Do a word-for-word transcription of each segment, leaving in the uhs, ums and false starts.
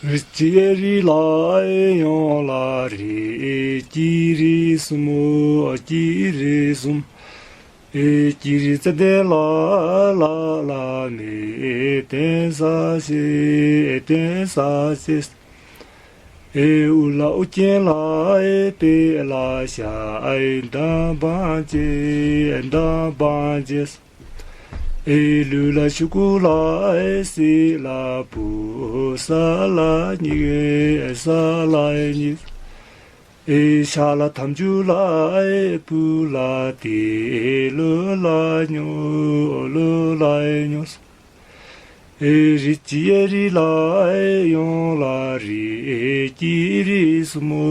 རིགས་ཀྱི་གཡས་རིགས་ལ་ཡང་ལ་རིགས། སྐྱེས་རིགས་གསུམ་མོ་སྐྱེས་རིགས་གསུམ། ཨེ་སྐྱེས་རིགས་ཙན་དན་ལ་ལ་ལ་མེ་དན་ས་ཞེས་དན་ས་ཞེས། ཨེ་དབུ་ལ་ཨོ་རྒྱན་ལ་ཨེ་དཔལ་ལ་ཞྭ་ཨེ་འདམ་བམ་ཅེས་འདམ་བམ་ཅེས། ཨེ་ལུས་ལ་ཆོས་སྐུ་ལ་ཨེ་སྲས་ལ་བུ་ས་ལ་སྙིང་ས་ལ་སྙིང་། ཨེ་ཤ་ལ་ཐམ་ཅུ་ལ་ཨེ་བུ་ལ་དེ་ལུ་ལ་སྙོ་ལུ་ལ་སྙོ། ཨེ་རིགས་ཀྱི་གཡས་རིགས་ལ་ཨེ་ཡང་ལ་རིགས། སྐྱེས་རིགས་གསུམ་མོ་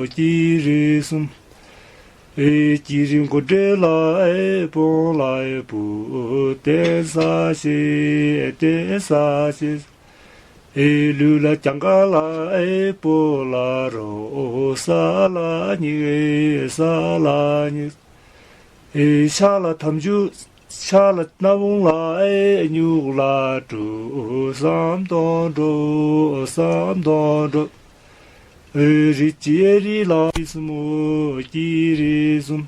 སྐྱེས་རིགས་གསུམ། ཨེ་སྐྱེས་རིགས་མགོ་འདྲེ་ལ་ཨེ་སྤང་ལ་ཨེ་བུ་དན་ས་ཞེས་དན་ས་ཞེས། ཨེ་ལུས་ལ་གྱང་ཁ་ལ་ཨེ་པོ་ལ་རོ་ས་ལ་སྙིང་ས་ལ་སྙིང་། ཨེ་ཤ་ལ་ཐམ་ཅུ་ཤ་ལ་སྣ་བུང་ལ་ཨེ་སྨྱུག་ལ་གྲུ་བསམ་དོན་འགྲུབ་བསམ་དོན་འགྲུབ། ཨེ་རིགས་ཀྱི་གཡས་རིགས་ལ་གསུམ་མོ་སྐྱེས་རིགས་གསུམ།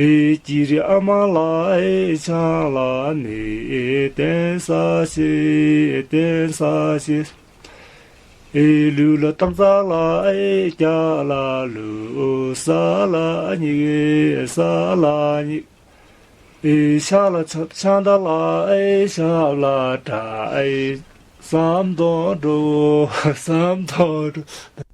ཨེ་སྐྱེས་རིགས་ཨ་མ་ལ་ཨེ་ཆང་ལ་མེ་དན་ས་ཞེས་དན་ས་ཞེས། ཨེ་ལུས་ལ་སྟག་རྩ་ལ་ཨེ་སྐྱ་ལ་ལུ་ས་ལ་སྙིང་ས་ལ་སྙིང་། ཨེ་ཤ་ལ་ཆ་ཆང་ད་ལ་ཨེ་ཤ་ལ་དྲ་ཨེ་བསམ་དོན་འགྲུབ་བསམ་དོན་འགྲུབ།